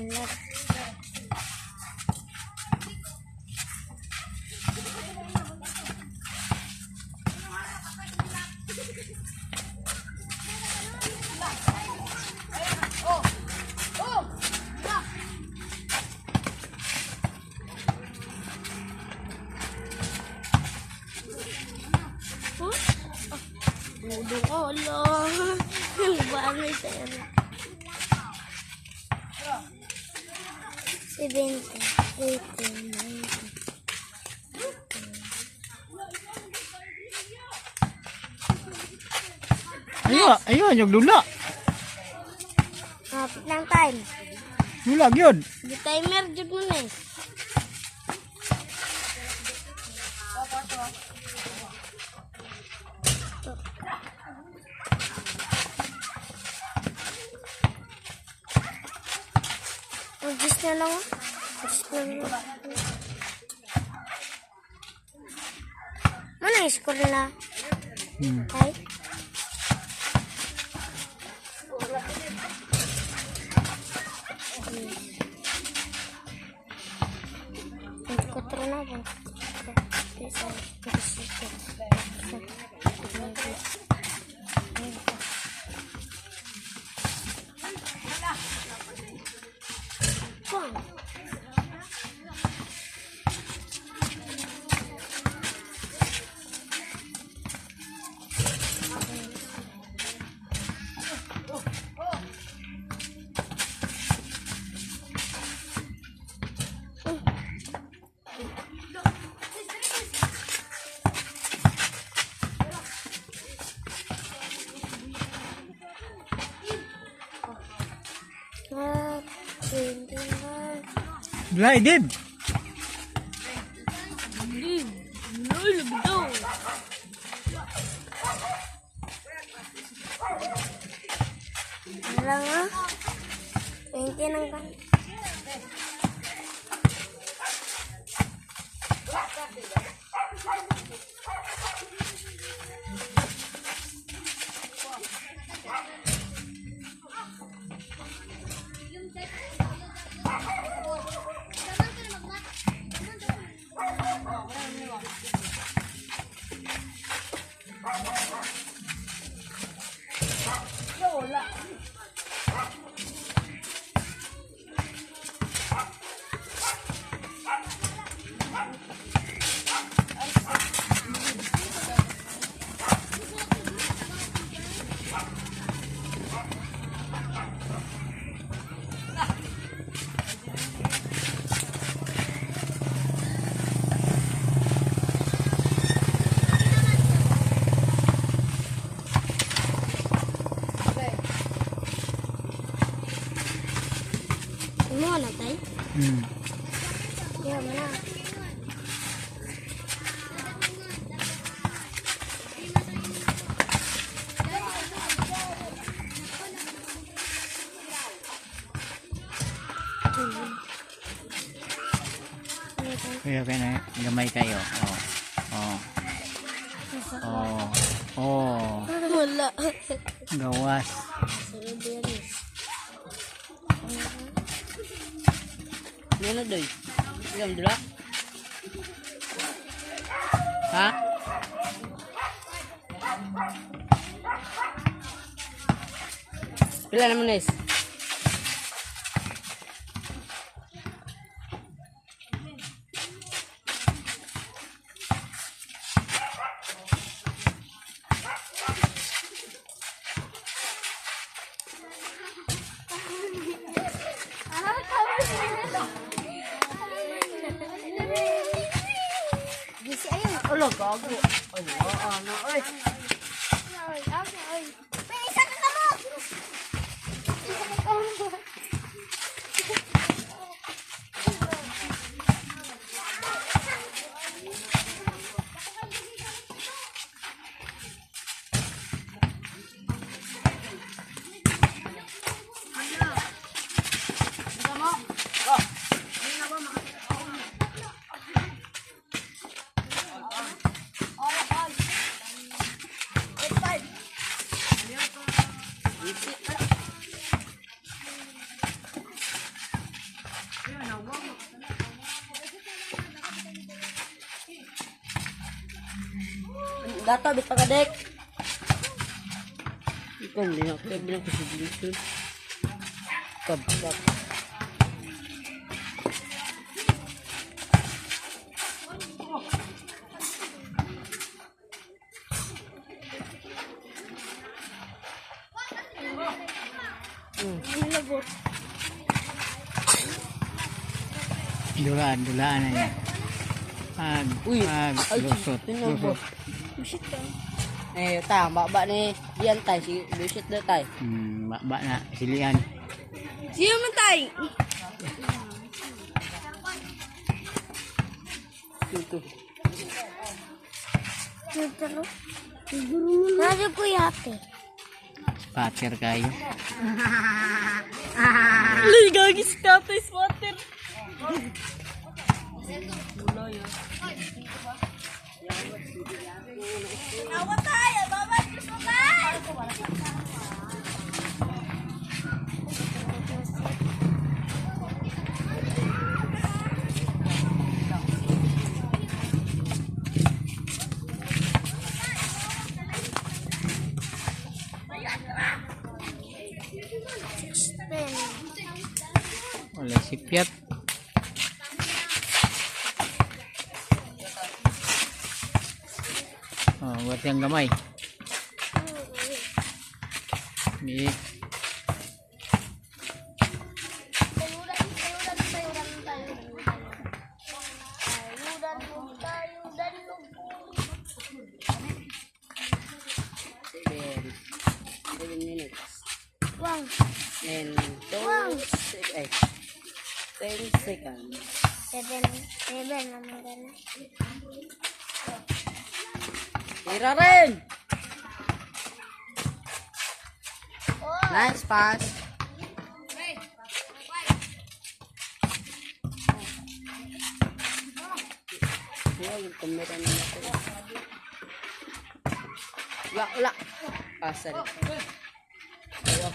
Unlad. Huh? Mudo ko, alo. Bagay sa iyo. 70, 80, 90. Ayo, ayo yung dula. Hapit ng time. Dula gyud. Di timer jud mo na eh. Mag-gis na lang, oh. Gis na lang. Ano yung score na? Ay? 24 na, 24, 25, 26, 27, 28. Ah, 21. Dula idib. Wala nga. 20 ng kan. Mo na tay. Yeah, mo na. Kaya kaya na gamay kayo. Oh. Oh. Oh. Oh. Wala. Gawas. Sunod yan eh. Ano doy? Ilang dula? Ha? Pila naman, Nes? Gisi ayun. Ulo, gago. Ay, ano, ay. Ay, ay. May isa ka kamot. Isa ka kamot. Dato, bitaw ka dek. Ikaw, hindi na. Kaya bilang ko sa dito. Kab, kab. Nilabot. Dulaan, dulaan na niya. Ag, Uy, ag, ay, lusot, tinabot. lusot. Busit ka. Eh, ta, baba ni diyan tay, si bullshit na tay. Ba na, silian. Sino man tay? Ito. Nasa ko yate. Spatter kayo. Ligagis ka tay, swatter. Awa tayo! Baba! Gusto tayo! Wala si Piat. Oh, buat yang gamay. Ni 7. 7 minutes. Wang. And 2, 6, ay, 10 seconds. 7, 7 naman gana. Tira rin! Nice pass. Wala, yung camera na natin. Wala, wala. Pasa rin. Ayo.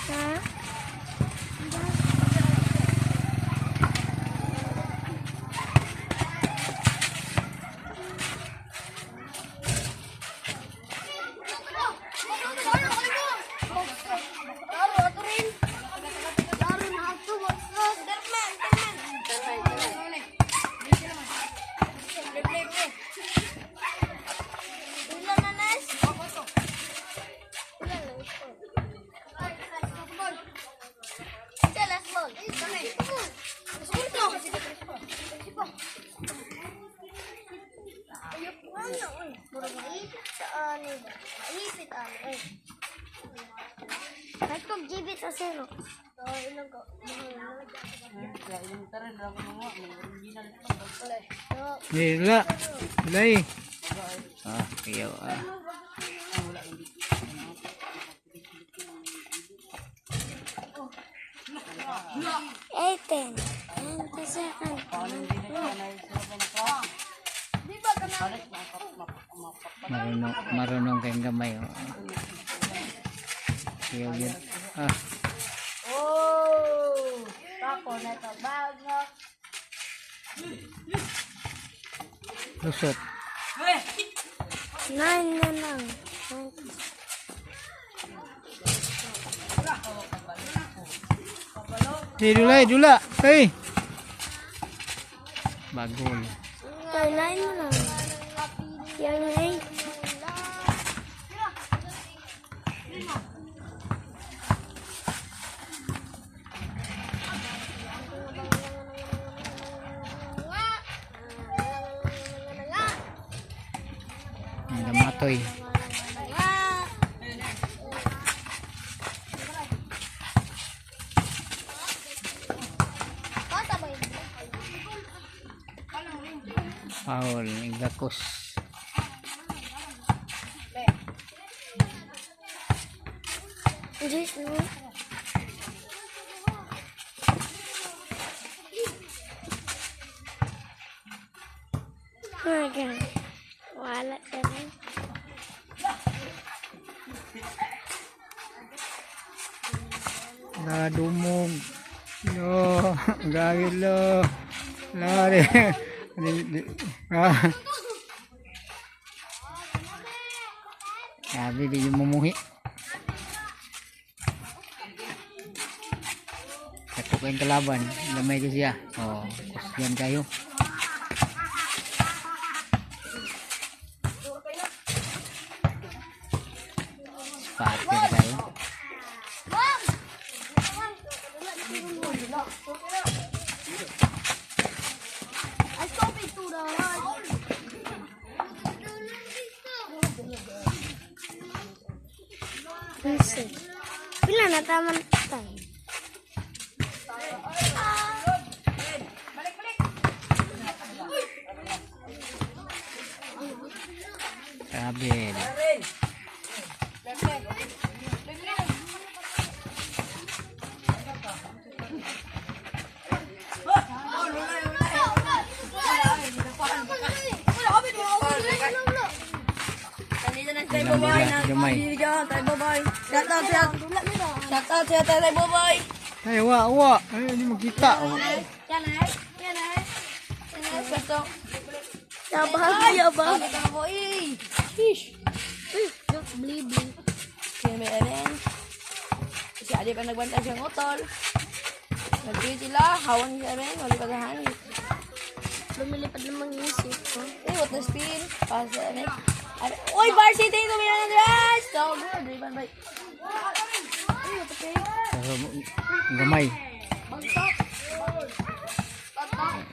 Ha? Kahit kung GB sa zero. Ni la. Lay. Ah, iyo ah. 18. 22. Marunong marunong kayong gamay oh. Iyo yun. Ah, Oh! Tako na ito. Bag na. Lusot. 9 na lang. Di dula, dula. Hey. Bagol. 9 na lang. Yan ay. Ang damatoy. Paul, igakos. Diyos mo. My God. Dala ka rin. Nadumog. Lo, gawin lo. Lari. Di, di, ah. Sabi, di yung mumuhi. Kato kayong kalaban. Lamay ko siya. Oh, kusyan kayo. Spatter kayo. Ay, stop it, tura. Pila na taman tayo? Travel. Tayo babay. Gamay. Tayo babay. Shout out siya. Shout out siya tayo babay. Ay, wa, wa. Ay, hindi makita. Oh. Yan ay. Yan ay. Shout out. Yabang, yabang. Ako eh. Sheesh. Bli, bli. Kaya may Eren. Si Adi pa nagbantay siyang utol. Nag-tweet sila. Hawan si Eren. Wala pa sa Lumilipad ng mga isip ko. Eh, what the spin? Pass sa Eren. Uy, varsity! Tumira ng dress! So good. Rebound by... Uy, what the fake? Pero, gamay.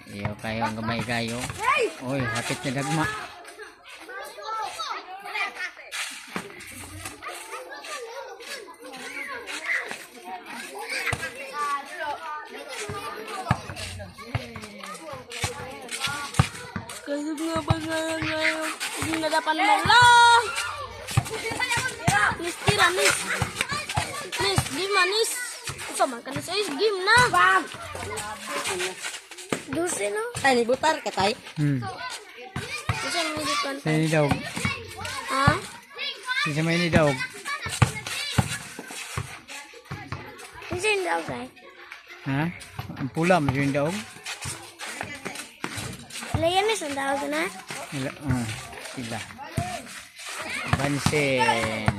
Iyo kayo, ang gamay kayo. Oy, hapit na dagma. Kasi nga ba nga nga hindi na dapat mo la. Nis tira nis. Nis di manis. Usa man kanis ay game na. Dulce no? Ay, butar ka tay. Usa man ni kan. Sa ni daw. Ha? Sa may ni daw. Usa ni daw kay. Ha? Ang pula mo yung daog. Layan ni sa daw na. Ila, sila. Bansin.